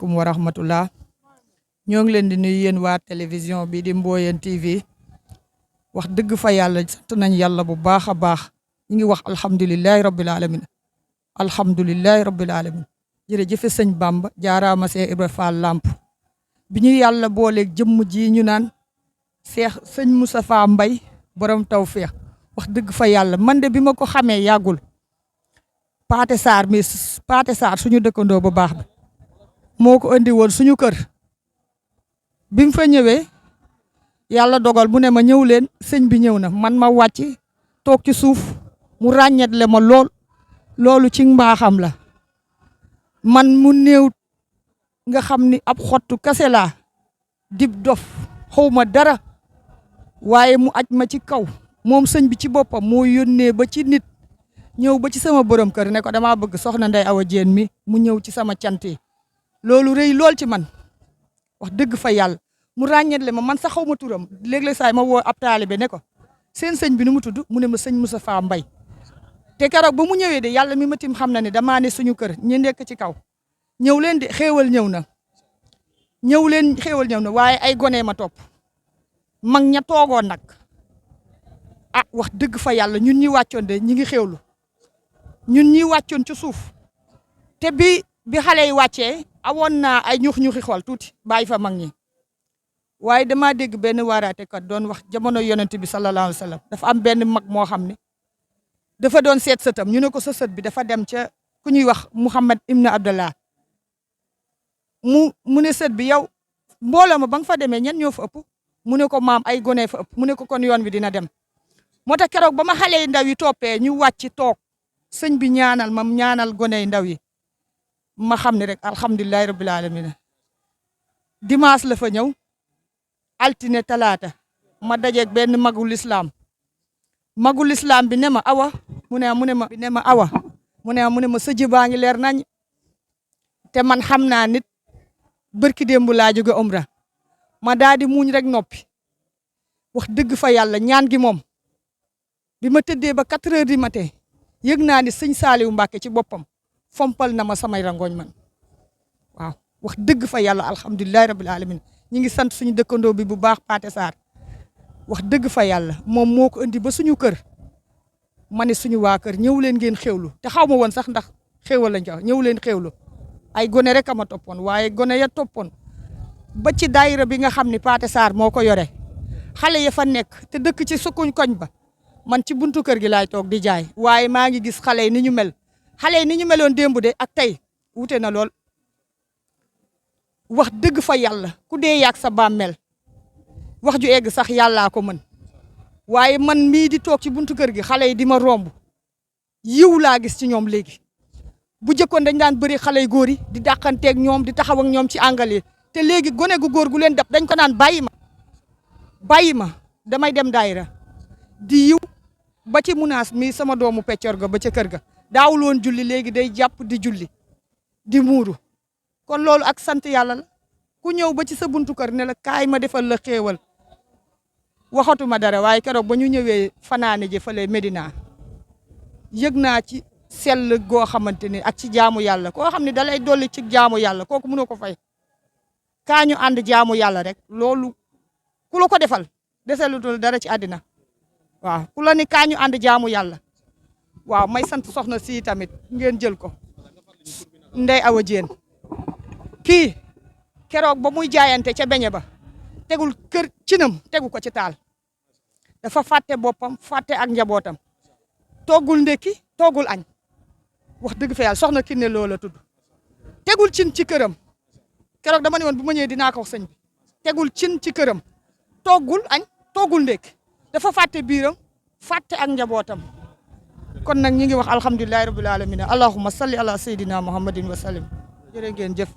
kum wa rahmatullah ñoo ngi leen di nuyu yéen waa télévision bi di Mboyeen TV wax dëgg fa yàlla sant nañ yàlla bu baax a baax ñu ngi wax alhamdulilahi rabbil alamin alhamdulilahi rabbil alamin jërëjëf sëñ Bamba jaaraama see Ibra Fall Lamp bi ñu yàlla booleeg jëmm ji ñu naan Seex sëñ Moustapha Mbaye borom tawfeex wax dëgg fa yàlla man de bi ma ko xamee yàggul Paate Sarr suñu dëkkandoo bu baax bi moo ko andi woon suñu kër bi mu fa ñëwee yàlla dogal mu ne ma ñëw leen sëñ bi ñëw na man ma wàcc toog ci suuf mu ràññetle ma loolu ci mbaaxam la man mu néew nga xam ni ab xottu kase laa dib dof xawma dara waaye mu aj ma ci kaw moom sëñ bi ci boppam moo yónnee ba ci nit ñëw ba ci sama borom kër ne ko damaa bëgg soxna Ndey Awa Jéen mi mu ñëw ci sama cant yi loolu rëy lool ci man wax dëgg fa yàlla mu ràññetle ma man sax xaw ma turam léeg-léeg saay ma woo ab taalibe ne ko seen sëñ bi nu mu tudd mu ne ma sëñ Moustapha Mbaye te keroog ba mu ñëwee de yàlla mi ma tim xam na ne damaa ne suñu kër ñi nekk ci kaw ñëw leen de xéewal ñëw na xéewal ñëw na waaye ay gone ma topp mag ña toogoon nag wax dëgg fa yàlla ñun ñi wàccoon de ñi ngi xéewlu ñun ñi wàccoon ci suuf te bi xale yi wàccee awoon naa ay ñuxi xool tuuti bàyyi fa mag ñi waaye damaa dégg benn waaraate kat doon wax jamono yonent bi sallallahu alayhi wa sallam dafa am benn mag moo xam ne dafa doon seet sëtam ñu ne ko sa sët bi dafa dem ca ku ñuy wax Muhammad ibn Abdallah mu ne sët bi yow mbooloo ma ba nga fa demee ñan ñoo fa ëpp mu ne ko maam ay gone fa ëpp mu ne ko kon yoon bi dina dem moo tax keroog ba ma xale yi ndaw yi toppee ñu wàcc toog sëñ bi ñaanal mam ñaanal gone yi ndaw yi ma xam ne rek alhamdulilahi rabbil alamin dimanche la fa ñëw altine talaata ma dajeeg benn magul islam bi ne ma awa mu ne ma sa jibaa ngi leer nañ te man xam naa nit bërki démb laa jóge umra ma daal di muuñ rek noppi wax dëgg fa yàlla ñaan gi moom bi ma tëddee ba 4 heures du matin yëg naa ni sëñ Saliou Mbacke ci boppam fompal na ma samay rangooñ man waaw wax dëgg fa yàlla alhamdulilahi rabbil alamin ñi ngi sant suñu dëkkandoo bi bu baax Paate Sarr wax dëgg fa yàlla moom moo ko indi ba suñu kër ma ne suñu waa kër ñëw leen ngeen xéwlu te xaw ma woon sax ndax xéwal lañ ko ñëw leen xéwlu ay gone rek a ma toppoon waaye gone ya toppoon ba ci daayira bi nga xam ni Paate Sarr moo ko yore xale ya fa nekk te dëkk ci sukkuñ koñ ba man ci buntu kër gi laay toog di jaay waaye maa ngi gis xale yi ni ñu mel xale yi ni ñu meloon démb de ak tey wute na lool wax dëgg fa yàlla ku dee yàgg sa bàmmeel wax ju egg sax yàllaa ko mën waaye man mii di toog ci buntu kër gi xale yi di ma romb yiw laa gis ci ñoom léegi bu jëkkoon dañ daan bëri xale yu góor yi di dàqanteeg ñoom di taxaw ak ñoom ci àngal yi te léegi gone gu góor gu leen dab dañ ko naan bàyyi ma damay dem daayira di yiw ba ci munaas mi sama doomu peccor ga ba ca kër ga daawul woon julli léegi day jàpp di julli di muuru kon loolu ak sant yàlla la ku ñëw ba ci sa buntu kër ne la kaay ma defal la xéewal waxatuma dara waaye keroog ba ñu ñëwee fanaane ji fële Medina yëg naa ci sell goo xamante ni ak ci jaamu yàlla koo xam ne dalay dolli ci jaamu yàlla kooku mënoo ko fay kaa ñu ànd jaamu yàlla rek loolu ku la ko defal desalutul dara ci àddina waaw ku la ni kaa ñu ànd jaamu yàlla waaw may sant soxna si tamit ngeen jël ko Ndey Awa Jéen kii keroog ba muy jaayante ca beñe ba tegul kër cinam tegu ko ci taal dafa fàtte boppam fàtte ak njabootam toggul ndekki toggul añ wax dëgg fa yàlla soxna ki ne loola tudd tegul cin ci këram keroog dama ne woon bu ma ñëwee dinaa ko wax sëñ bi tegul cin ci këram toggul añ toggul ndekki dafa fàtte biiram fàtte ak njabootam kon nag ñi ngi wax alhamdulilahi rabbil alamin allahumma salli ala sayyidina muhammadin wa sallim jërë ngeen jëf